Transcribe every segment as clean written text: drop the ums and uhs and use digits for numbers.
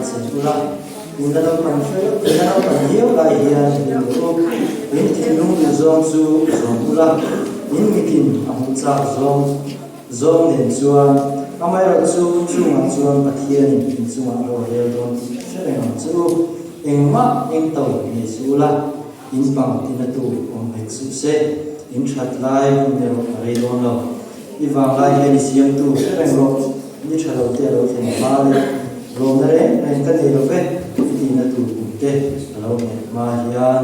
chen ula, in la naupan hreuh, in la naupan viau lai hian hlim rawh u. In thinlung duhzawng chu zawm ula, in mitin a hmuh chak zawng zawng nen chuan, amaherawhchu chungah chuan Pathianin in chungah ro a rel dawn tih hre reng ang che u. Engmah engto nei suh ula, in pang tina tu awm hek suh se, in that lai hun erawh a rei dawn lo. I vang lai hian i siamtu hre reng rawh, ni tha lo te a lo thlen hma leh lawmna reng reng ka nei lo ve i tihna tur kum te a lo nghet hma hian.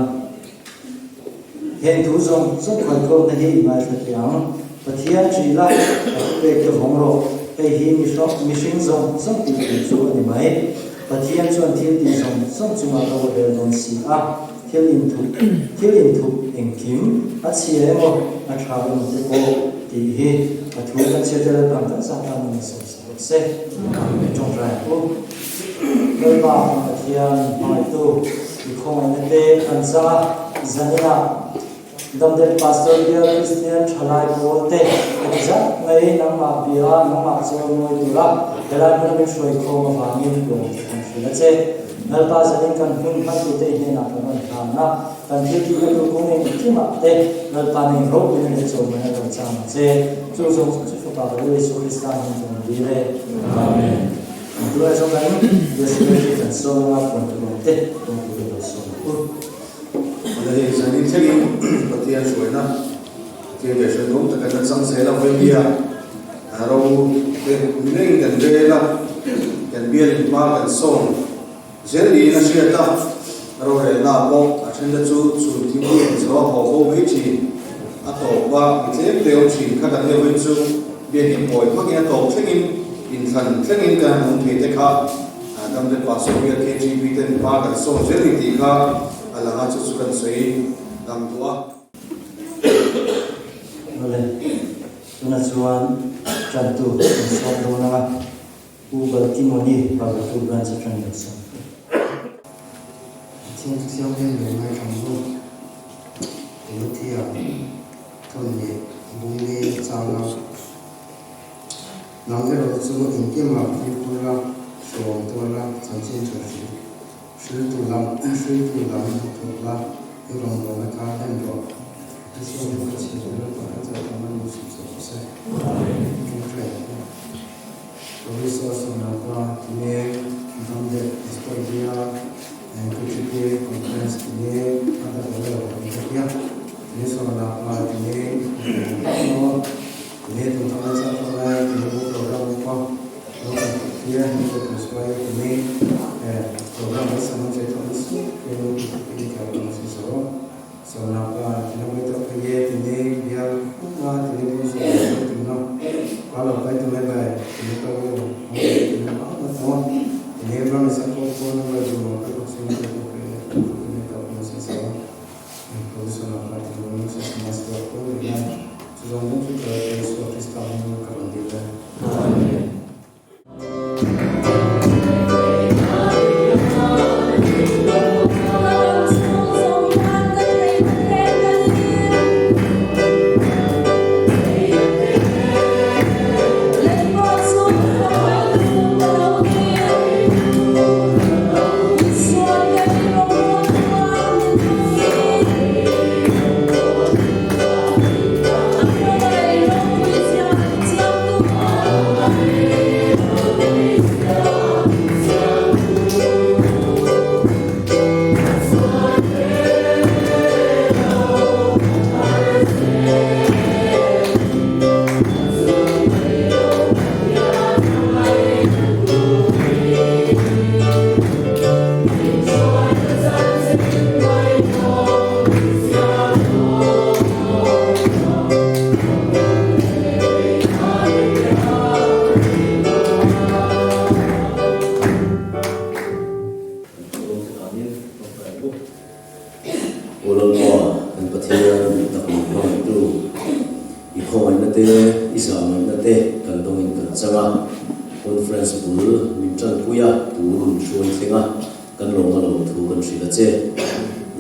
Heng thu zawng zawng khawikhawmna hi i ngaithla thei ang. Pathian ṭih la, a thupek te vawng rawh. Hei hi mihring zawng zawng tih tur chu a ni mai. Pathian chuan thil tih zawng zawng chungah ro a rel dawn si a, thil inthup thil inthup engkim a chhia emaw a tha emaw te pawh tih hi a thu kan chhiar te lalpang kan zah tan a ni sawi sa rawh se. Amen. Tawngtai ang u. Lalpa kan Pathian hmangaihtu i khawngaihna te kan chang a, zaninah Damdep Pastor Bial Kristian Thalai Pawl te heti zat mai nangmah bia nangmah chawl mawi tura helai hmuna min hruai khawm avangin lawm te kan hrilh a che. Lalpa zanin kan hmun hmantute i hnenah kan rawn hlan a, kan thil tihna tur kawng engkimah te Lalpa nei ropui na leh chawlhmana lo chang a che. Chu zawng chu chu Fapa Lal Isu Krista hming kan rawn dil e. Amen. Tunah chuan kan Bial Secretary kan sawm anga puan tur awm te kawng turin lo sawm ang u. Awle hei zanin thlengin Pathian hruaina Pathian leh hruainawm tak an la chang zel a Vawimia ro te milengin kan rel a, kan bial in hma kan sawn zel niin a hriat a, rorelna pawh a then te chu chhun thing hi an zo a haw fo mai thin, a tawp a mi tlem te awm thin kha kan nia vawiin chu biakin pawi hmakin a tawp thlengin inthlan thlengin kan han awm thei te kha. Damle Pastor bial KGB ten hma kan sawn zel ni tih kha a lang a, chu chu kan sawi dang duh a. Awle, tunah chuan tantu kan sawm dawn ang a, Pu Baltimoni Parvatu Branch atangin kan sawm. Pathian chu thianghlim leh ngaithlang zawk Timothea thawn leh bung leh changa. Nang erawh chu engkimah fimkhur la, hrawm tuar la, chanchin tha hrilh hriltu lam hriltu lam hnathawk la, i rawngbawlna kha hlen rawh. Isua hi ka chhiar zel a, ka chauh tam a ni suh suh rawh se. Tawngtai ang u. Proviso Sawmnapa tinge Damdep Pastor Bia KTP Conference tinge a ta lo lo ka tia tinge Sawmnapa tinge Aw Lalpa, kan Pathian duh tak min hmangaihtu, i khawngaihna te, i zahngaihna te kan dawngin kan chang a, conference bul min tanpui a, tun min hruai thleng a, kan lawm a lo thu kan hrilh a che.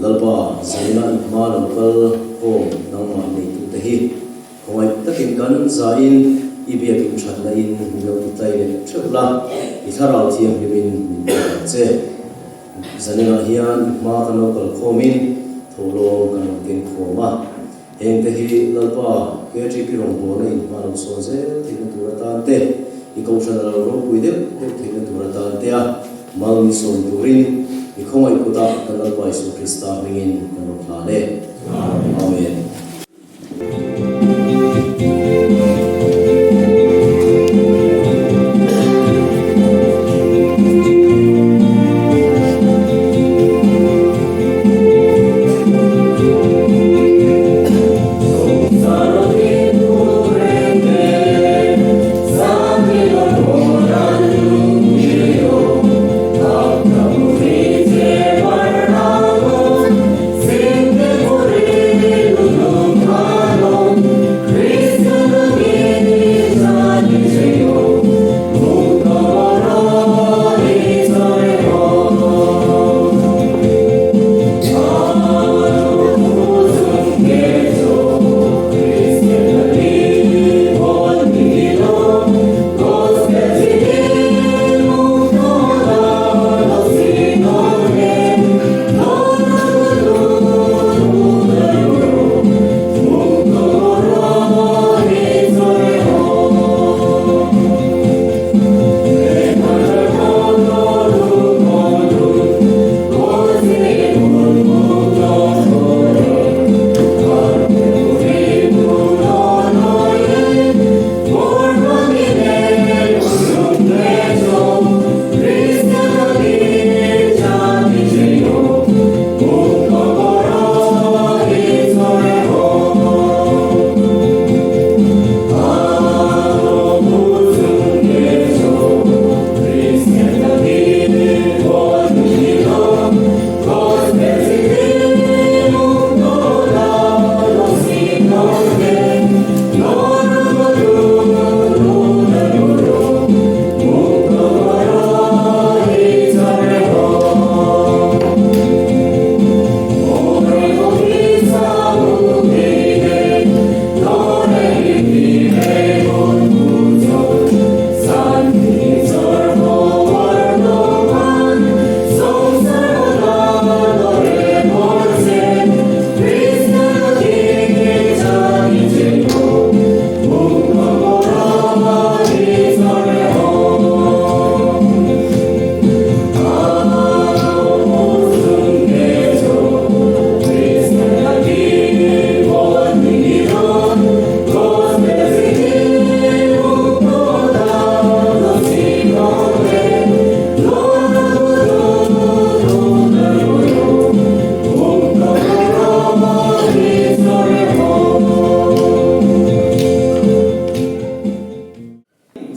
Lalpa, zaina i hma lo kal khawm nangmah neitute hi khawngaih takin kan zahin, I biakin thatna in min lo ti tlai leh theuh la, i thlarau thianghlim in min pe ang che. Zaninah hian i hma kan lo kal khawmin thawhlawm kan rawn keng khawm a, hengte hi Lalpa KTP rawngbawlna in hma lo sawn zel theihna tur atan te, i kohhran a lo ropui deuh deuh theihna tur atan te a mal min sawm turin i khawngaih kutah kan Lalpa Isua Krista hmingin kan rawn hlan e. Amen.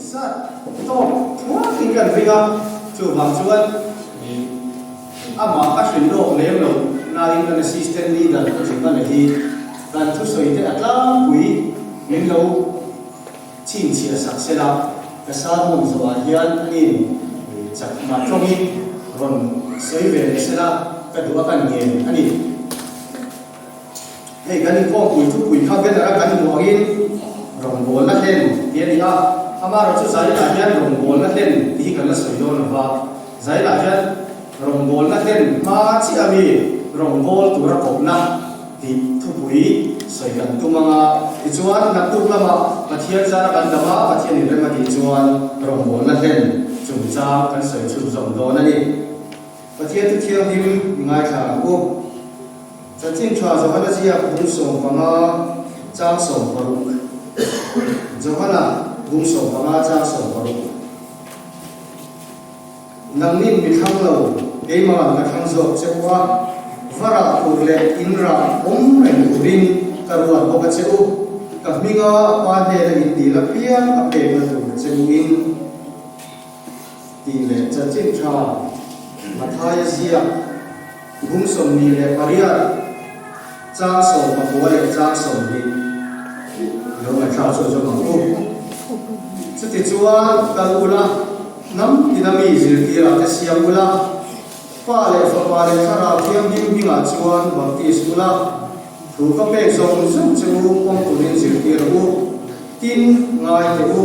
Sat tawk thuakin kan ring a, chuvang chuan amah ka hrilh lawk lem lo nain kan assistant leader ka hrilh a hi kan thusawi te a tlangpui min lo chhinchhiah sak sela ka sermon zawhah hian anin chakma tawngin rawn sawi ve leh sela ka duh a kan ngen a ni. Hei kan inkhawmpui thupui kha banner a kan hmuh angin rawngbawlna hlen tih a ni a, amaherawhchu Zailah hian rawngbawlna hlen tih hi kan la sawi dawn lo va, Zailah hian rawngbawlna hlen hma chiah ami rawngbâwl tura kawpna tih thupui sawi kan tum ang a, tichuan naktuk lamah Pathian zara kan dam a, Pathian inrem a tih chuan rawngbawlna hlen chungchang kan sawi chhunzawm dawn a ni. Pathian thu thianghlim i ngaithla ang u. Chanchin tha Johana ziak bung 15 chang 60 Johana bung 15 chang 60 Nangnin mi thlang lo, keima'n ka thlang zawk che u a, va rah tur leh in rah awm reng turin ka ruat bawk a che u, ka hminga Pa hnena in dil apiang a pekna tur che u in. Tih leh chanchin tha Mathaia ziak bung 28 chang 19 leh chang 20 lo ngaihthlak chu zawm ang u. Chutichuan kal ula, hnam tina mi zirtirah te siam ula, Pa leh Fapa leh Thlarau Thianghlim hmingah chuan baptis ula, thu ka pek zawng zawng che u pawm turin zirtir u. Tin, ngai teh u,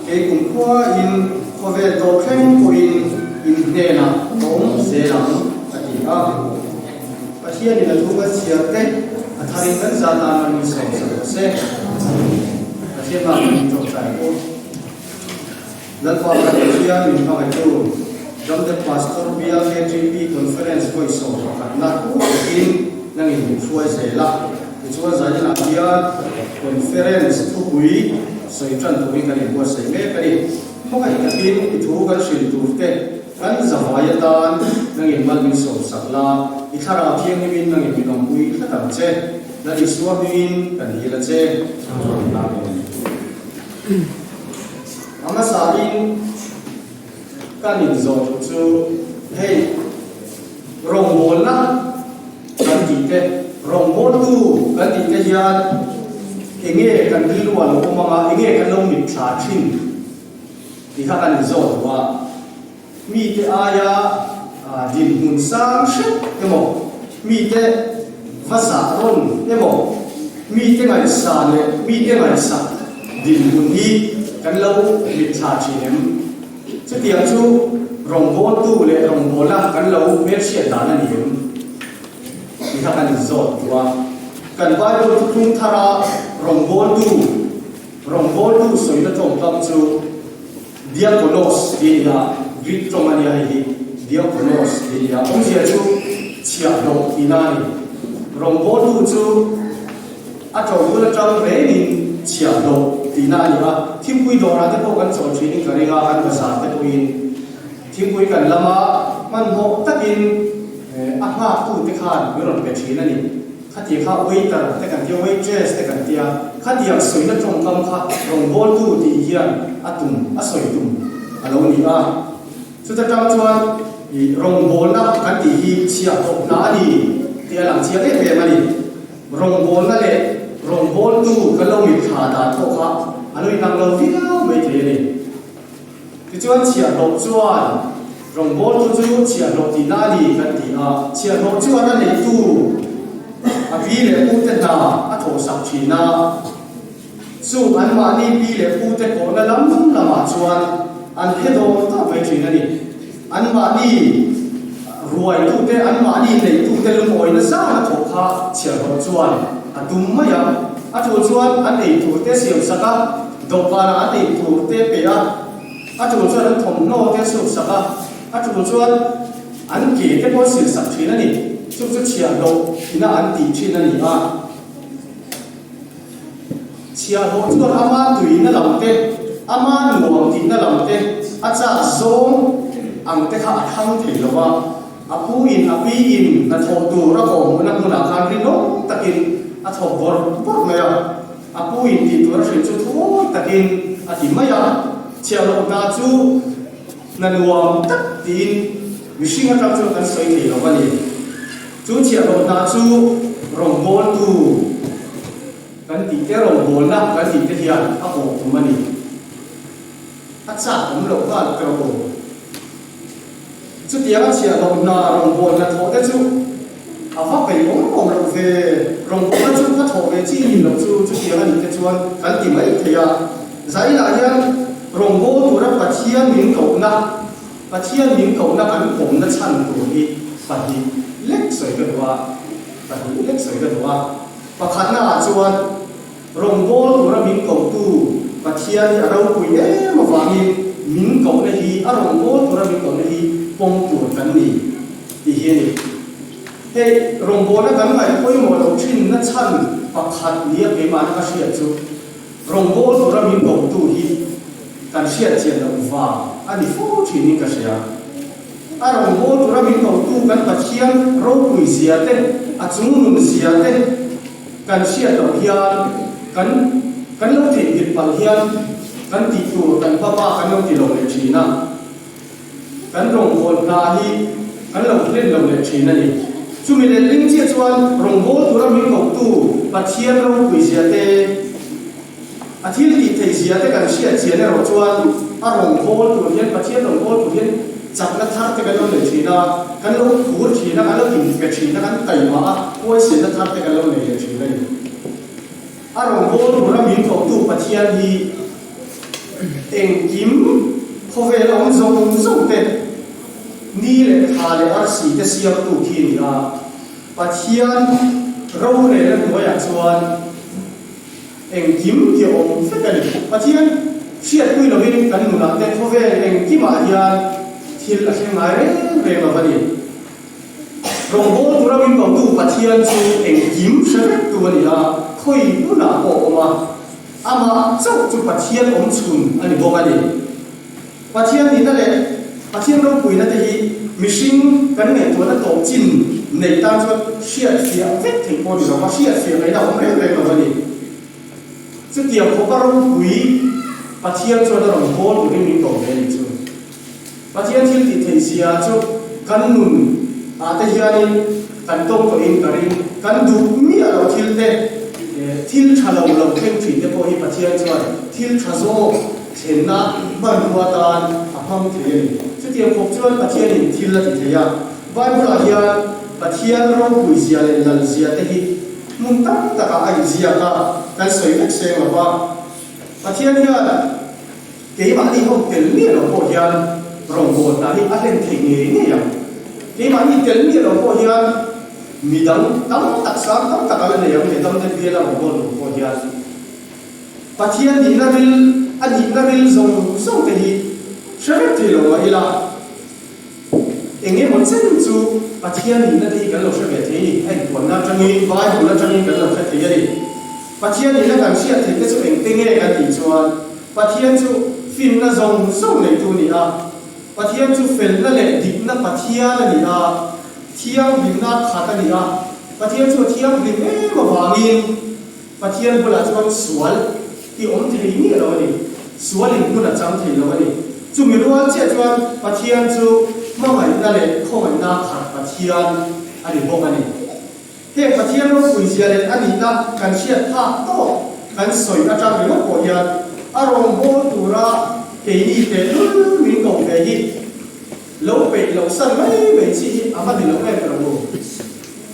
kei kumkhuain khawvel tawh thleng pawhin in hnenah ka awm zel ang, a ti a. Pathianin a thu kan chhiar te, a tharin kan zah tan a min sawm sak rawh se. Pathian hma kan intawngtai u. Lalpa kan Pathian min hmangaihtu, Damdep Pastor Bial KTP Conference vawi 11na takin nangin min hruai zel a. Tichuan zaninah hian Conference thupui sawi tan turin kan inbuatsaih mek a ni. Hmangaih takin i thu kan hrilh tur te kan zavai atan nangin mal min sawmsak la, i thlarau thianghlimin nangin min awmpui tlat ang che. Lal Isua hmingin kan dil a che. Amen. A hmasain kan inzawh duh chu hei rawngbawlna kan tih te, rawngbawltu kan tih te hian enge kan rilru a lo awm anga, enge kan lo mitthla thin tih kha kan inzawh duh a. Mite aia dinhmun sang hrep emaw, mite va zah rawn emaw, mite ngaihsa leh mite ngaihsak dinhmun hi kan lo mitthla thin em? Chutiang chu rawngbawltu leh rawngbawla kan lo hmelhriat dan a ni em? Ti kha kan inzawt duh a. Kan Bible thuthlung thara rawngbawltu, rawngbawltu sawina tawngkam chu, Diakonos tih a ni a, Greek tawng a nia hei hi, Diakonos tih a ni a, awmzia chu chhiahhlawh tihna a ni. Rawngbawltu chu a ṭobul aṭang rengin chhiahhlawh tihna a ni a, thingpui dawrah te pawh kan chawl ṭhinin ka ring a, kan bazar te pawhin thingpui kan lam a, hmanhmawh takin a nghaktute khan min rawn pe ṭhin a ni. Khatiang kha waiter te kan tia, waitress te kan tia, khatiang sawina tawngkam kha rawngbawltu tih hian a tum, a sawi tum a lo ni a. Chuta tang chuan i rawngbawlna kan tih hi chhiahhlawh hna a ni tih a lang chiang em em a ni. Rawngbawlna leh rawngbawltu kan lo mitthla dan pawh kha a lo inang lo viau maithei a ni. Tichuan chhiahhlawh chuan rawngbawltu chu chhiahhlawh tihna a ni kan ti a, chhiahhlawh chuan a neitu a pi leh pute hna a thawhsak thin a, chu anmahni pi leh pute kawhna lam lamah chuan an he dawr dawr mai thin a ni. Anmahni ruaitute, anmahni neitute lungawina zan a thawh kha chhiahhlawh chuan a tum mai a, a tul chuan an eiturte siamsak a, Dawhkanah an ei tur te pe a, a tul chuan an thawmhnaw te suk sak a, a tul chuan an ke te pawh sil sak thin a ni. Chu chu chhiahhlawh ina an tih thin a ni a. Chhiahhlawh chuan ama tuina lam te, ama nuam tihna lam te, a chak zawng ang te kha a thlang thei lo va. A pu in a pi in hnathawh tur a kawhhmuhna hmunah khan rinawm takin a thawk bawrh bawrh mai a. A pu in tih tur a hrilh chu thuawi takin a ti mai a, chhiahhlawh hna chu hna nuam tak tiin mihring atang chuan kan sawi thei lo a ni. Chu chhiahhlawh hna chu rawngbawltu kan tih te, rawngbawlna kan tih te hian a awh tum a ni. A chak awm loh nghal ka rawh aw. Chutianga chhiahhlawh hna rawngbawlna thawh te chu a va peih awm awm loh ve. Rawngbawlna chu ka thawh ve chi ni loh chu chutiang a nih te chuan kan ti mai thei a. Zainah hian rawngbâwl tura Pathian min kohna, Pathian min kohna kan pawmna chhan tur hi 2 lek sawi ka duh a, 2 lek sawi ka duh a. Pakhatnaah chuan Rawngbâwl tura min kohtu Pathian hi a ropui em avangin min kohna hi, a rawngbâwl tura min kohna hi pawm tur kan ni tih hi a ni. Hei rawngbâwlna kan ngaih pawimawh loh thinna chhan pakhat nia keimahna ka hriat chu rawngbâwl tura min kohtu hi kan hriat chian loh vang a ni fo thinin ka hria. A rawngbâwl tura min kohtu kan Pathian ropui zia te, a chungnun zia te, Kan hriat loh hian kan kan lo theihnghilh palh hian kan tih tur kan hmaba kan lo ti lo leh thin a, kan rawngbâwl hna hi kan lo hlen lo leh thin a ni. Chumi leh ling chiah chuan rawngbâwl tura min kohtu Pathian ropui zia te, a thil tih theih zia te kan hriat chian erawh chuan a rawngbâwl tur hian Pathian rawngbâwl tur hian chakna thar te kan lo nei thin a, kan lo phur thin a, kan lo inpe thin a, kan taima a, huaisenna thar te kan lo nei leh thin a ni. A rawngbâwl tura min kotu Pathian hi engkim khawvêla awm zawng zawng te, ni leh thla leh arsi te siamtu khi a ni a. Pathian rorêlna hnuaiah chuan engkim hi a awm vek a ni. Pathian hriatpui lovin kan nunah te khawvêl engkimah hian thil a thleng ngai reng reng lo a ni. Rawngbâwl tura min kotu Pathian chu engkim hre vektu a ni a, khawi hmunah pawh a awm a, amah chauh chu Pathian awm chhun a ni bawk a ni. Pathian nihna leh Pathian ropuina te hi mihring kan ngaihtuahna tawp chin neih tan chuan hriatfiah vek theih pawh a ni lo va, hriatfiah ngaihna a awm reng reng lo a ni. Chutiang khawpa ropui Pathian chuan a rawn bawl turin min ko ve a nih chu. Pathian thil tih theih zia chu kan nun ah te hianin kan tawng tawhin ka ring. Kan duh miah loh thil te, thil tha lo lo thleng thin te pawh hi Pathian chuan thil tha zawk thlenna hmanrua atan a hmang thei a ni. Chutiang khawp chuan Pathianin thil a ti thei a. Bible ah hian Pathian ropui zia leh lal zia te hi hmun tam takah a inziak a, kan sawi vek seng lo va. Pathian hian Keimahni ho tel miah lo pawh hian rawngbâwl hna hi a hlen thei ngei ngei ang. Keimahni tel miah lo pawh hian midang tam tak, sang tam tak a la nei ang he damte biala rawngbâwl tur pawh hian. Pathian nihna ril, a nihna ril zawng zawng te hi hre vek thei lo mah ila, eng emaw chen chu Pathian nihna te hi kan lo hre ve thei a ni. A inpuanna atangin, Bible atangin kan lo hre thei a ni. Pathian nihna kan hriat theih te chu engte nge kan tih chuan, Pathian chu finna zawng zawng neitu a ni a, Pathian chu felna leh dikna Pathian a ni a, thianghlimna khat a ni a, Pathian chu a thianghlim em avangin Pathian bulah chuan sual hi awm thei miah lo a ni, sualin hmun a chang thei lo a ni. Chumi rual chiah chuan Pathian chu hmangaihna leh khawngaihna khat Pathian a ni bawk a ni. Heng Pathian ropui zia leh a nihna kan hriat phak tawk kan sawi atang ringawt pawh hian a rawngbâwl tura keini tehlul min ko ve hi lo peih loh san mai mai chi hi a va ni lo em ka lo.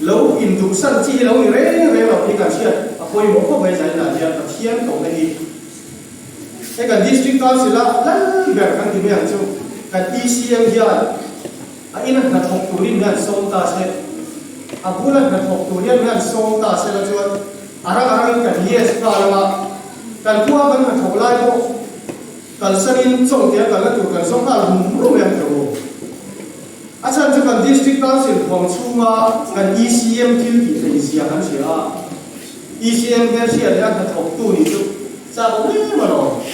Lo induh san chi hi lo ni reng reng lo tih kan hriat a pawimawh khawp mai zainah hian Pathian kohna hi hei kan District Council-a lal ber kan ti mai ang chu kan ECM hian A ina hnathawk turin hian sawm ta se, a bula hnathawk tur hian hian sawm ta se la chuan a rang a rangin kan yes nghal ang a, kan khua kan hnathawk lai pawh kalsanin chawngtea kalna tur kan zawng nghal rum rum em tho. A chhan chu kan District Council huang chhunga kan ECM thil tih theih zia kan hria a, ECM hmelhriat leh a hnathawktu nih chu chak awm em alawm.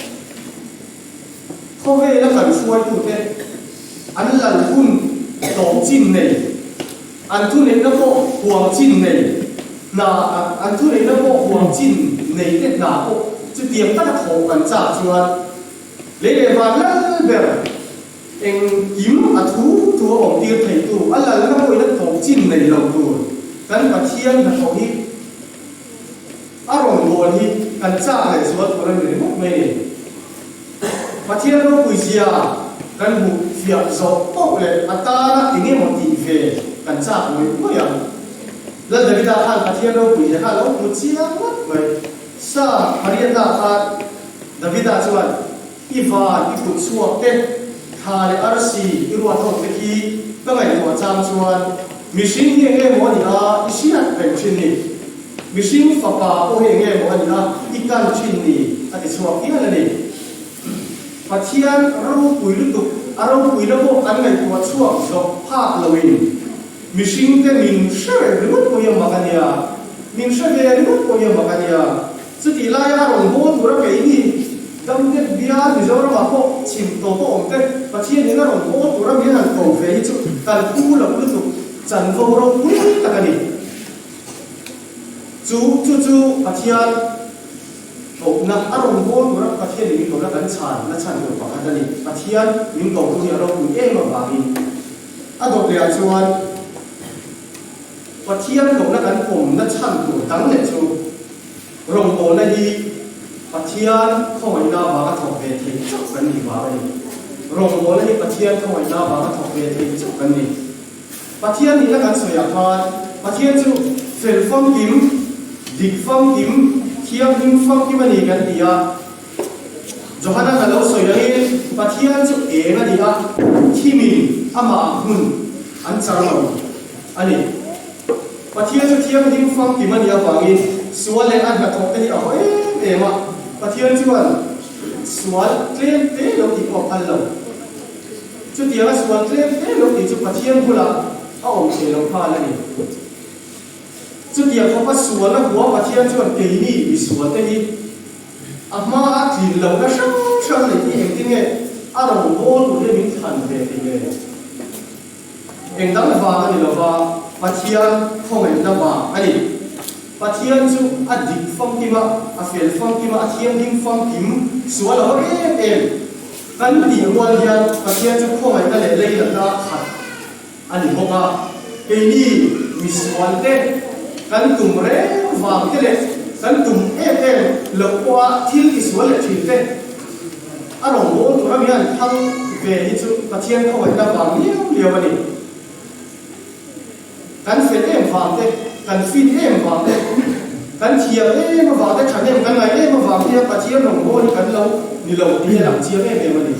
Khawvela kan hruaitute an lal hun tawp chin nei, an thuneihna pawh huam chin nei hna, an thuneihna pawh huam chin nei te hna pawh chutiang taka thawh kan chak chuan lei leh van lal ber engkim a thu thu a awm tir theitu, a lalna pawhin a tawp chin nei lo tur kan Pathian hnathawh hi A rawngbâwl hi kan châk leh zual tur a ni ringawt mai ni. Pathian ropui zia kan hmuh fiah zawh poh leh a tâna eng emaw tih ve kan châk ngawih ngawih ang. Lal Davida khan Pathian ropui zia kha a lo hmu chiang ngawt mai. Psalm pariatna khan Davida chuan, I van, i kut chhuak te, thla leh arsi i ruat ho te khi ka ngaihtuah chang chuan mihring hi eng nge maw a nih a, i hriat reng thin ni. Mihring fapa pawh hi eng nge maw a nih a, i kan thin ni, a ti chhuak hial a ni. Pathian ropui lutuk, a ropuina pawh kan ngaihtuah chhuak zawk phak loin mihringte min hre reng ringawt pawh hi a mak a nia, min hre ve ringawt pawh hi a mak a nia. Chutih laia a rawn bawl tura keini Damdep bial Mizoramah pawh chhim tawp a awm te Pathianin a rawn bawl tura min han ko ve hi chu kan phu loh lutuk chanvo ropui tak a ni. Chu chu chu Pathian kohna a rawn bawl tura Pathianin min kohna kan chhan na chhan tur pakhat a ni. Pathian min ko tu hi a ropui em avangin a dawt lehah chuan Pathian kohna kan pawmna chhan tur dang leh chu Rawngbawlna hi Pathian khawngaihna vanga thawk ve thei chauh kan nih vang a ni. Rawngbawlna hi Pathian khawngaihna vanga thawk ve thei chauh kan ni. Pathian nihna kan sawiah khan Pathian chu fel famkim, dik famkim, thianghlim famkim a ni kan ti a. Johana ka lo sawi angin Pathian chu eng a ni a, thimin amah hmun an char lo a ni. Pathian chu thianghlim famkim a nih avangin sual leh a hnathawk te hi a haw em em a, Pathian chuan sual tlem te lo tih pawh a phal lo. Chutianga sual tlem te lo tih chu Pathian bulah a awm thei lo nghal a ni. Chutiang khawpa sual a hua Pathian chuan keini misual te hi A hma a tlin lohna hrang hrang nei hi engtin nge a rawngbâwl tur hi min thlan ve thei le? Eng dang vang a ni lova, Pathian khawngaihna vang a ni. Pathian chu a dik famkim a, a fel famkim a, a thianghlim famkim sual a haw em em. Kan tih rual hian Pathian chu khawngaihna leh leilatna a khat a ni bawk a, keini misualte kan tum reng vang te leh kan tum em em loh pawha thil tisual leh thin te a rawngbâwl tur ami an thang ve hi chu Pathian khawngaihna vang liau liau a ni. Kan fel em vang te, kan fin em vang te, kan thiam em avang te, thahnem kan ngaih em avang hian Pathian rawngbâwl hi kan lo ni lo tih hi a lang chiang em em a ni.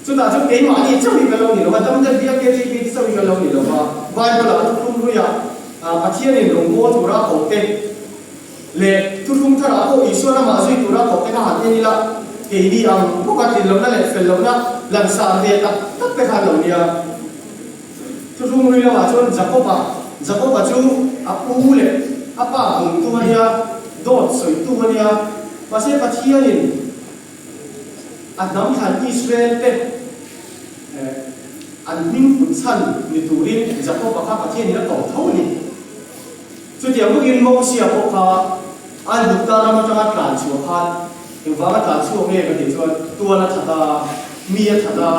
Chutah chuan keimahni chauh hi ka lo ni lo va, damte biak KTP te chauh hi ka lo ni lo va, Bible-ah thuthlung hluiah Pathianin rawngbâwl tura a koh te leh thuthlung tharah pawh Isua ramah zui tura a koh te kha han en ila, keini ang bawka tlin lohna leh fel lohna lansar ve tak tak te kha an lo nia. Thuthlung hlui lamah chuan Jakob-a, Jakob-a chu a pu leh a pa bumtu a nia, dawt sawitu a nia, mahse Pathianin, A hnam thlan Israel te an hming put chhan ni turin Jakob-a kha Pathianin a ko tho a ni. Chutiang bawkin Mosia pawh kha Aigupta ram atanga tlan chhuah khan engvanga tlan chhuak nge ka tih chuan tual a that a, mi a that a,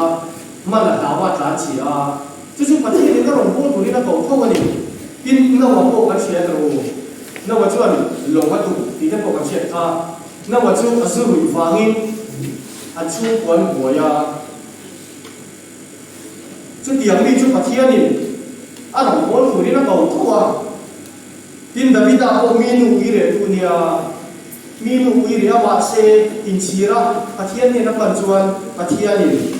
man a hlau a, a tlan chhia a. Chu chu Pathianin a rawn bawl turin a ko tho a ni. Tin, Noah pawh kan hria tawh u. Noah chuan lawng a duh tih te pawh kan hriat kha. Noah chu a zu ruih vangin an chhungkua an buai a. Chutiang mi chu Pathianin a rawn bawl turin a ko tho a. Tin, Davida pawh mi nu ui reh tu nia. Mi nu ui reh a mahse inchhir a Pathian nen a pan chuan Pathianin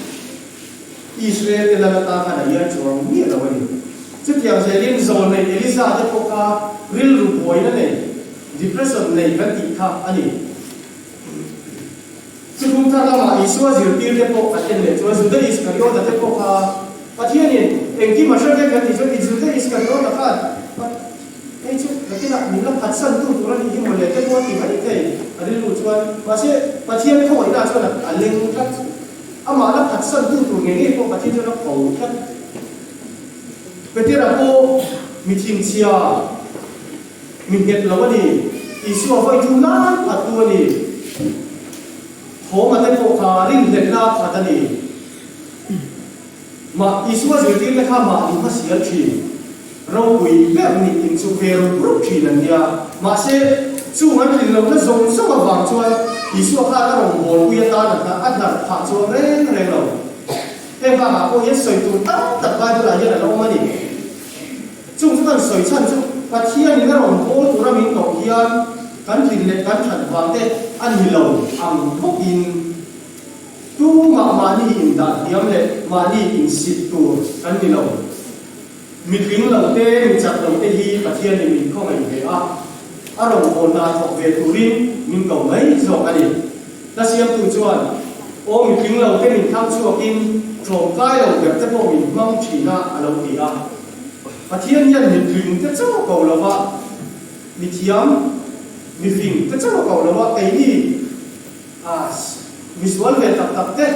Israel te lal atan khan a iai chuang miah lo a ni. Chutiang zelin zawl nei Eliza te pawh kha rilru buaina nei, depression nei kan tih kha a ni. Chukung thar lamah Isua zirtir te pawh kan en leh chuan Juda Iskariota te pawh kha Pathianin engkim a hre vek kan tih chuan i Juda Iskariota khan hei chu nakinah min la phatsan tu tur a nih hi mawle te pawh a ti mai thei a rilru chuan. Mahse Pathian khawngaihna chuan a leng tlat. Amah la phatsan tu tur ngei ngei pawh Pathian chuan a ko tlat. Petera pawh mi thinchhia, mi nghet lo a ni. Isua vawi thu lai phat tu a ni. Thawma te pawh kha rinhletna a khat a ni. Mah Isua zirtirte kha mahni hmasial thin, ropui ber nih in chu ve rup rup thin an nia. Mahse, chung an tlin lohna zawng zawng avang chuan Isua khan a rawngbawlpui atan a hna a hnar phah chuang reng reng lo. Heng bakah pawh hian sawi tur tam tak Bible-ah hian a lo awm a ni. Chung chu kan sawi chhan chu Pathianin a rawnbawl tura min koh hian kan tlin leh kan that vang te a ni lo ang bawkin, Tumah mahni indah hniam leh mahni insit tur kan ni lo. Mitling lo te, mi chak lo te hi Pathianin min khawngaih ve a, a rawngbawlna a thawk ve turin min ko mai zawk a ni. Hla siamtu chuan, Aw mitling lo te min thlang chhuakin tlawmkai lo ber te pawh min hmang thin a, a lo ti a. Pathian hian mitling te chauh ko lo va, mithiam, mifing te chauh ko lo va, keini, A misual ve tak tak te,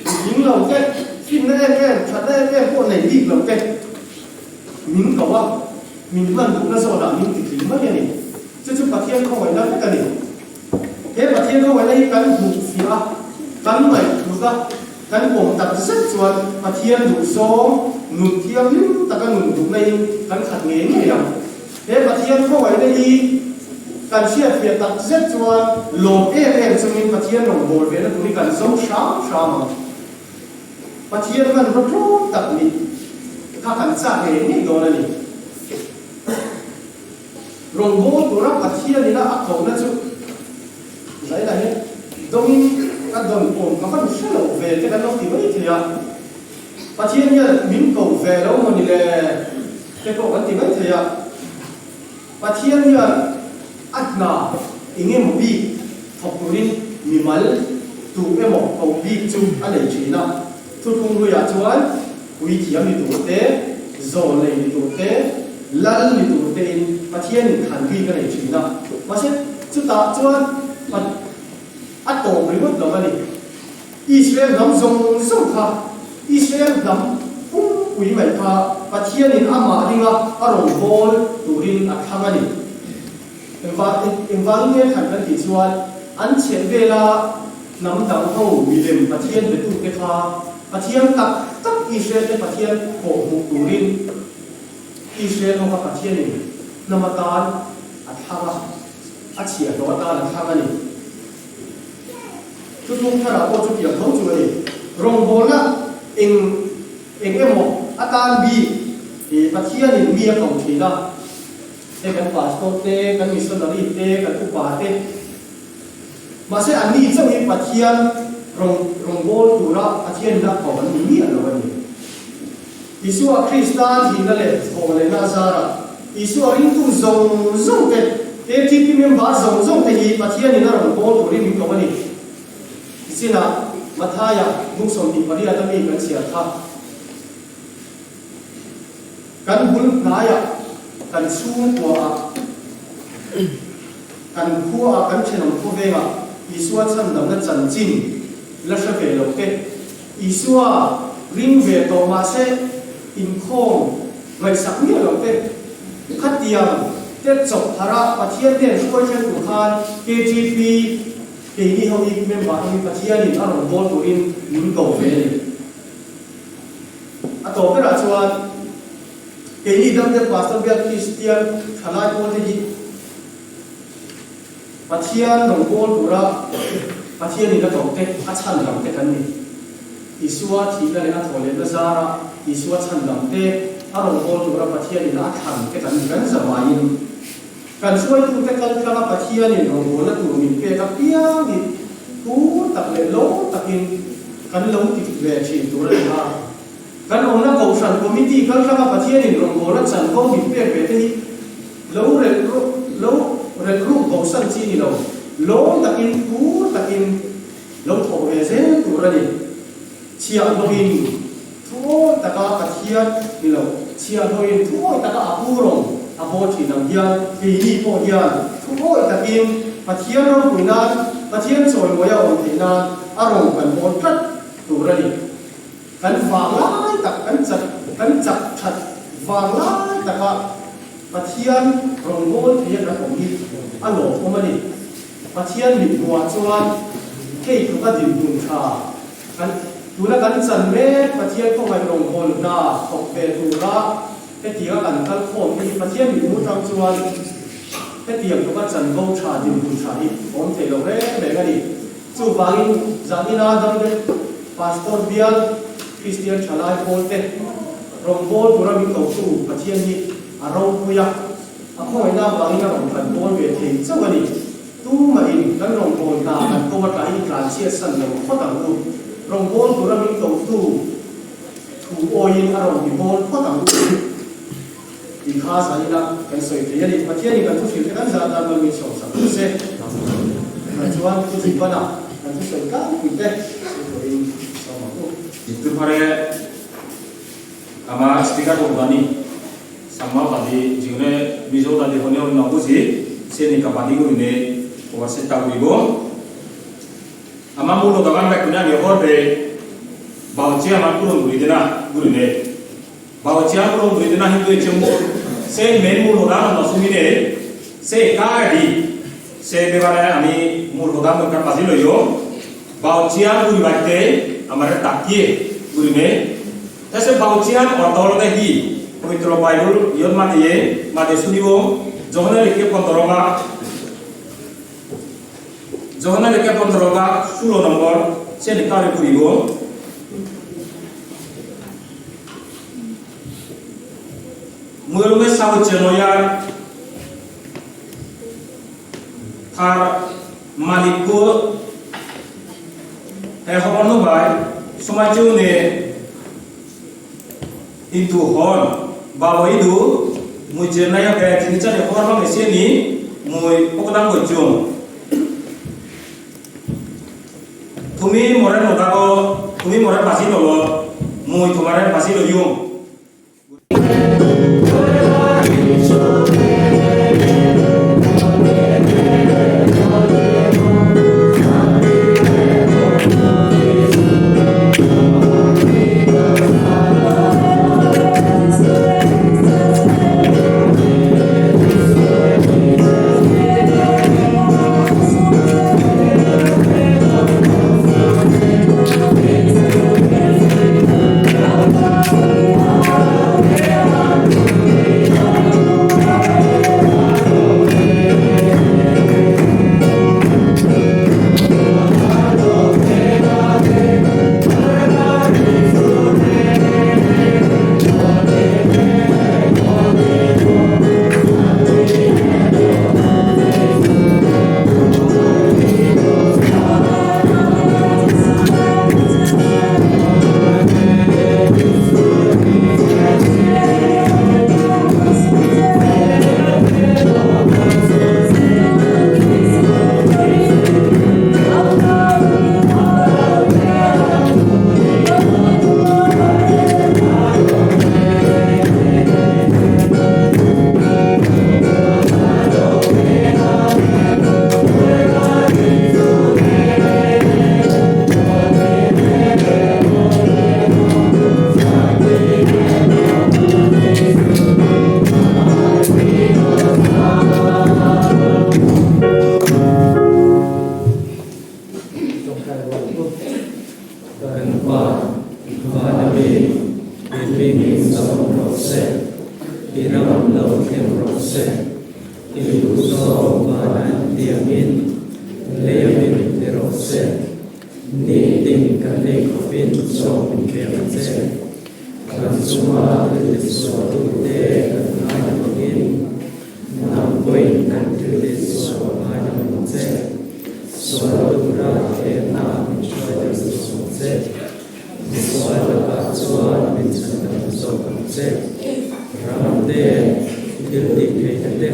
mihring lo te, finna em em, thatna em em pawh nei bik lo te min ko a, min hman duhna zawnah min titling mai a ni. Chu chu Pathian khawngaihna vek a ni. He Pathian khawngaihna hi kan hmuh fiah a, kan ngaihthut a, kan pawm tak zet chuan Pathian duhzawng nun thianghlim taka nun duhna in kan khat ngei ngei ang. He Pathian khawngaihna hi kan hriatfiah tak zet chuan lawm em em chungin Pathian rawngbâwl vehna tur hi kan zo hram hram ang. Pathian hmanraw tlawm tak nih kha kan chak ngei ngei dawn a ni. Rawngbâwl tura Pathian ina a kohna chu zainah hian dawngin ka dawn awm ka van hre lo ve te kan lo ti mai thei a. Pathian hian min ko ve lo maw ni le te pawh kan ti mai thei a. Pathian hian a hna eng emaw bik thawk turin mimal tu emaw ko bik chu a nei thin a. Thuthlung hluiah chuan puithiam ni tur te, zawl nei ni tur te, lal ni tur tein Pathianin thlan bik a nei thin a. Mahse, chutah chuan a tawp ringawt lo a ni. Israel hnam zawng zawng kha, Israel hnam pumpui mai kha Pathianin amah ringa a rawn bawl turin a thlang a ni. Engvangin nge thlan kan tih chuan an chheh vela hnam dang ho milem Pathian betute kha Pathian tak tak Israel te Pathian pawh hmuh turin Israel ho kha Pathianin hnam atan a thlang a, a chhiahhlawh atan a thlang a ni. Thuthlung tharah pawh chutiang tho chu a ni. Rawngbawlna eng eng emaw atan bik Pathianin mi a ko thin a, hei kan pastor te, kan missionary te, kan upa te, mahse anni chauh hi Pathian rawng rawngbâwl tura Pathianin a ko an ni miah lo a ni. Isua Krista thihna leh thawhlehna a zarah Isua ringtu zawng zawng te, KTP member zawng zawng te hi Pathianin a rawn bawl turin min ko a ni. Tichinah Mathaia bung 28 a mi kan chhiar kha. Kan bul hnaiah, kan chhungkuaah, kan khuaah, kan thenawm khawvengah Isua chhandamna chanchin la hre ve lo te, Isua ring ve tawh mahse inkhawm ngaihsak miah lo te, khatiang te chawp harh a Pathian hnen hruai then tur khan KGP keini ho hi member ho hi Pathianin a rawn bawl turin min ko ve a ni. A tawp berah chuan keini damte Pastor bial Kristian thalai pawl te hi Pathian rawn kawl tura Pathianin a tawp te, a chhan dang te kan ni. Isua thihna leh a thawhlehna zara Isua chhan dang te, a rawn kawl tura Pathianin a thlan te kan ni kan zavaiin. Kan hruaitute kal tlanga Pathianin rawngbawlna tur min pek apiang hi tur tak leh lo takin kan lo ti ve thin tur a ni a. Kan awmna Kohhran Committee kal tlanga Pathianin rawngbawlna chanvo min pek ve te hi lo relh lo relh ruk bosan chi ni lo, lawm takin tur takin lo thawk ve zel tur a ni. Chhiahhlawhin thuawi taka Pathian ni lo, chhiahhlawhin thuawi taka a pu rawng a bawl thin ang hian keini pawh hian thuawi takin Pathian ropui nan, Pathian chawimawi a awm theih nan a rawng kan bawl tlat tur a ni. Kan vang lai tak, kan chak, kan chak that vang lai taka Pathian rawn bawl thei a kan awm hi a lawmawm a ni. Pathian mithmuhah chuan hei tluka dinhmun tha kan tuna kan chan mek Pathian khawngaih rawngbâwl hna thawk ve tura hetianga kan kal khawm hi Pathian mithmuh tang chuan hetiang tluka chanvo tha dinhmun tha hi awm thei lo reng reng a ni. Chuvangin zanina damte Pastor bial Kristian thalai pawlte rawngbâwl tura min kotu Pathian hi a ropui a. A khawngaihna avangin a rawn kan bawl ve thei chauh a ni. Tumahin kan rawngbâwl hna kan ko a tlaiin tlan chhiat san lo phawt ang u. Rawngbâwl tura min kotu thu awiin a rawn ti bawl phawt ang u tih kha zanin a kan sawi thei a ni. Pathianin kan thuhrilh te kan zah dan mal min sawmsak duh se. Tunah chuan thuchhui banah kan thusawi tlangpui te sawi turin sawm ang u. Diktuphare Ama speaker bani sama badi jigne mizo dadi hone on nabuji seni ka badi gurine overset ta guribo ama mulo dagan ba kunya ni hor be bauchi ama kurun guridena gurine bauchi ama kurun guridena hindu echembo se main মূল হোদান নসুমিনে সে কাডি সে ব্যাপারে আমি মূল হোদান দরকার বাজি লইও বাউচিয়া গুড়ি বাড়িতে আমার তাকিয়ে গুড়িনে তাছে বাউচিয়ান অর্থ হল কি পবিত্র বাইবল ইয়ত মাতিয়ে মাতে শুনিব যখনে লিখে 15 বা যখনে লিখে 15 বা 16 নম্বর সে লিখা করিব মুরুমে সাউচে নয়ার Thar malik ko he hobor no bai somai chu ne hintu hon bawai du mui chennai ke jinicha ne hor bang ese ni mui pokdang go chung তুমি মরে নথাকো তুমি মরে বাঁচি নল মুই তোমারে বাঁচি লইম। Kan Pa, van a mi, i hming in zawm rawh se, i ram lo thleng rawh se, i duhzawm van an tiangin lei a min ti rawh se, nitin kan ei khawpin zawm in pe ang che, kan chunga thil tisuahtute kan ngaina bawkin nang pawhin kan thil tisuah ngaina ang che. Sual tura thehna min hruai deuh suh che. Misual lakah chuan min chhan dam zawk ang che. Ram te, thil tih theihna te,